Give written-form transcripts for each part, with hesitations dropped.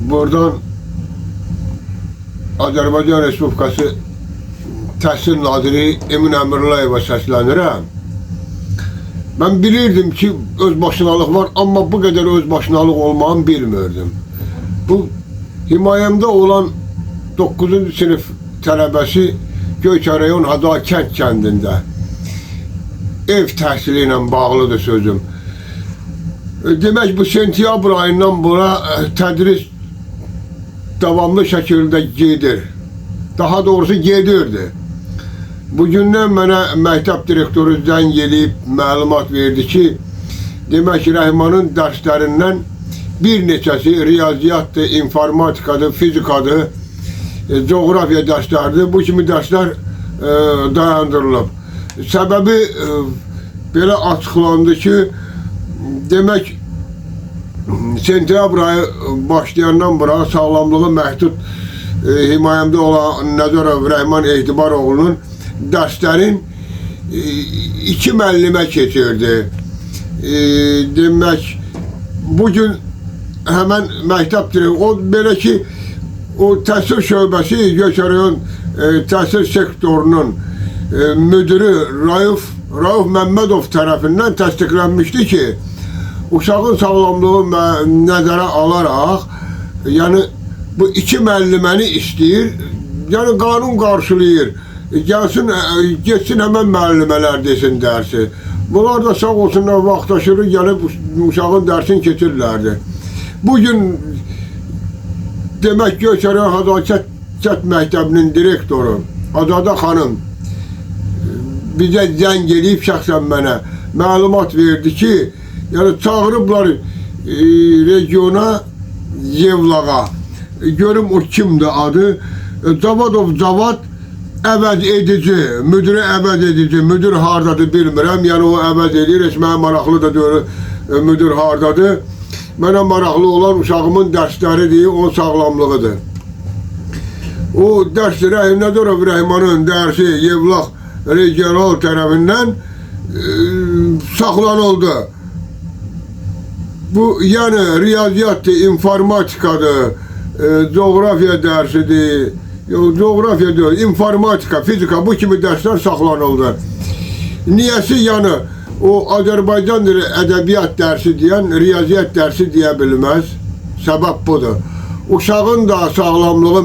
Buradan Azərbaycan Respublikası Təhsil Naziri Emin Əmrullayeva səslənirəm. Mən bilirdim ki, özbaşınalıq var, amma bu qədər özbaşınalıq olmağını bilmirdim. Bu himayəmdə olan 9-cu sinif tələbəsi Göyçay rayon Hadakənd kəndində ev təhsili ilə bağlıdır sözüm. Demək bu sentyabr ayından bura tədris davamlı şəkildə gedir. Daha doğrusu gedirdi. Bugündən mənə məktəb direktoru zəng eləyib məlumat verdi ki, demək Rəhmanın dərslərindən bir neçəsi riyaziyyatdır, informatikadır, fizikadır, coğrafiya dərsləridir. Bu kimi dərslər dayandırılıb. Səbəbi belə açıqlandı ki, demək sentyabr ayı başlayandan bura sağlamlığı məhdud himayəmdə olan Nəzərov Rəhman Etibaroğlunun dərslərin iki müəllimə keçirdi. Demək, bugün həmən məktəb direktoru, o belə ki, o təhsil şöbəsi Göyçay rayon təhsil sektorunun müdürü Rauf Məmmədov tərəfindən təsdiqlənmişdi ki, uşağın sağlamlığı nəzərə alaraq, yəni bu iki müəlliməni istəyir, yəni qanun qarşılayır. Gəlsin, getsin həmən müəllimələr desin dərsi. Bunlar da sağ olsunlar vaxt aşırı gəlib uşağın dərsini keçirlərdi. Bugün demək Göyçay rayon Hadakət məktəbinin direktoru Azadə xanım bizə zəng eləyib şəxsən mənə məlumat verdi ki, yəni çağırıblar regiona Yevlağa. Görüm o kimdir adı? Cavadov Cavad əvəz edici, müdürü əvəz edici, müdür hardadır bilmirəm. Yəni o əvəz edir, heç mənə maraqlı da deyil müdür hardadır. Mənə maraqlı olan uşağımın dərsləridir, onun sağlamlığıdır. O dərs Rəhim Nəzərov Rəhmanın dərsi Yevlax regional tərəfindən saxlanıldı. Bu yəni riyaziyyatdır, informatikadır, coğrafiya dərsidir, yox, coğrafiya deyil, informatika, fizika bu kimi dərslər saxlanıldı. Niyəsi yəni o Azərbaycan dili ədəbiyyat dərsi deyən riyaziyyat dərsi deyə bilməz. Səbəb budur. Uşağın da sağlamlığı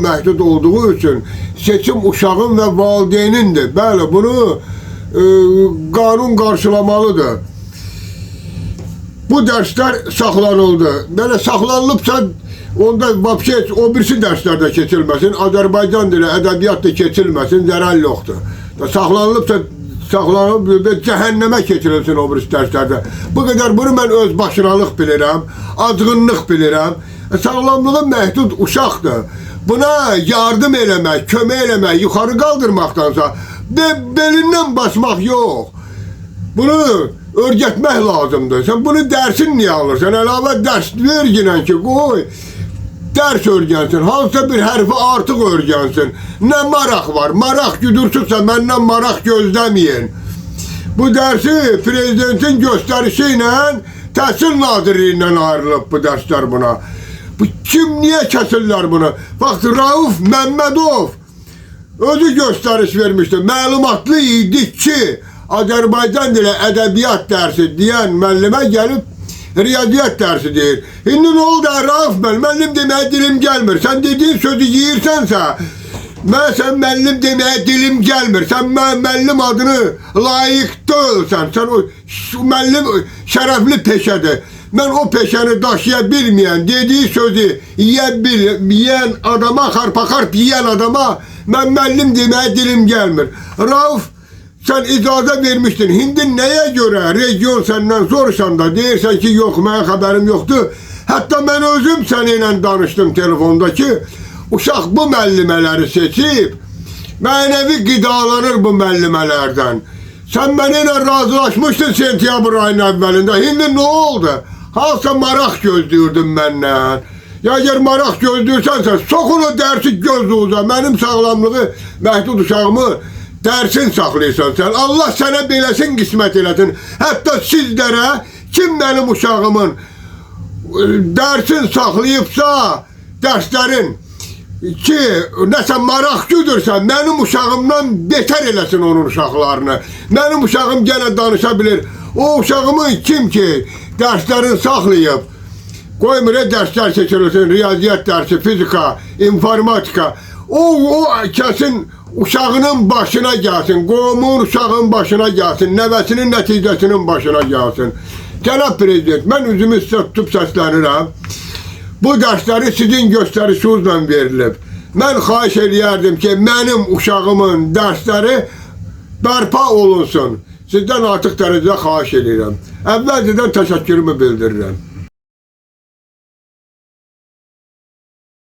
məhdud olduğu üçün seçim uşağın və valideynindir. Bəli, bunu qanun qarşılamalıdır. Bu dərslər saxlanıldı. Belə saxlanılıbsa onda vəbşə o birisi dərslər də keçilməsin. Azərbaycan dili, ədəbiyyat da keçilməsin, zərər yoxdur. Saxlanılıbsa saxlanılıb və cəhənnəmə keçirilsin o birisi dərslərdə. Bu qədər bunu mən öz başınalıq bilirəm, azğınlıq bilirəm. Sağlamlığı məhdud uşaqdır. Buna yardım eləmək, kömək eləmək, yuxarı qaldırmaqdansa belindən basmaq yox. Bunu öyrətmək lazımdır. Sən bunu dərsin niyə alırsan? Əlavə dərs verginən ki, qoy dərs öyrənsin, hansısa bir hərfi artıq öyrənsin. Nə maraq var? Maraq güdürsünsə məndən maraq gözləməyin. Bu dərsi prezidentin göstərişi ilə Təhsil Nazirliyindən ayrılıb bu dərslər buna. Bu kim niyə kəsirlər bunu? Bax Rauf Məmmədov özü göstəriş vermişdi. Məlumatlı idik ki, Azərbaycan dili ədəbiyyat dərsi deyən müəllimə gəlib riyaziyyat dərsi deyir. İndi nə oldu Rauf müəllim? Müəllim deməyə dilim gəlmir. Sən dediyin sözü yeyirsənsə, mən sən müəllim deməyə dilim gəlmir. Sən müəllim adını layiq deyilsən. Sən o müəllim şərəfli peşədir. Mən o peşəni daşıya bilməyən, dediyi sözü yiyən adama, xarpaxarp yiyən adama mən müəllim deməyə dilim gəlmir. Rauf, sən icazə vermişdin. İndi nəyə görə region səndən soruşanda deyirsən ki, yox, mənim xəbərim yoxdur. Hətta mən özüm səninlə danışdım telefonda ki, uşaq bu müəllimələri seçib, mənəvi qidalanır bu müəllimələrdən. Sən mənimlə razılaşmışdın sentyabr ayının əvvəlində. İndi nə oldu? Hansısa maraq gözləyirdin məndən. Ya əgər maraq gözləyirsənsə, soxun o dərsi göz uza. Mənim sağlamlığı məhdud uşağımı dərsin saxlayırsan sən. Allah sənə beləsin qismət eləsin. Hətta sizlərə kim mənim uşağımın Dərsin saxlayıbsa, dərslərin ki, nəsə maraq güdürsə, mənim uşağımdan betər eləsin onun uşaqlarını. Mənim uşağım gənə danışa bilir. O uşağımın kim ki dərslərini saxlayıb, qoymur dərslər seçilsin, riyaziyyat dərsi, fizika, informatika. O kəsin uşağının başına gəlsin, qohumun uşağının başına gəlsin, nəvəsinin nəticəsinin başına gəlsin. Cənab Prezident, mən üzümü sizə tutub səslənirəm. Bu dərsləri sizin göstərişinizlə verilib. Mən xahiş eləyərdim ki, mənim uşağımın dərsləri bərpa olunsun. Sizdən artıq dərəcədə xahiş eləyirəm. Əvvəlcədən təşəkkürümü bildirirəm.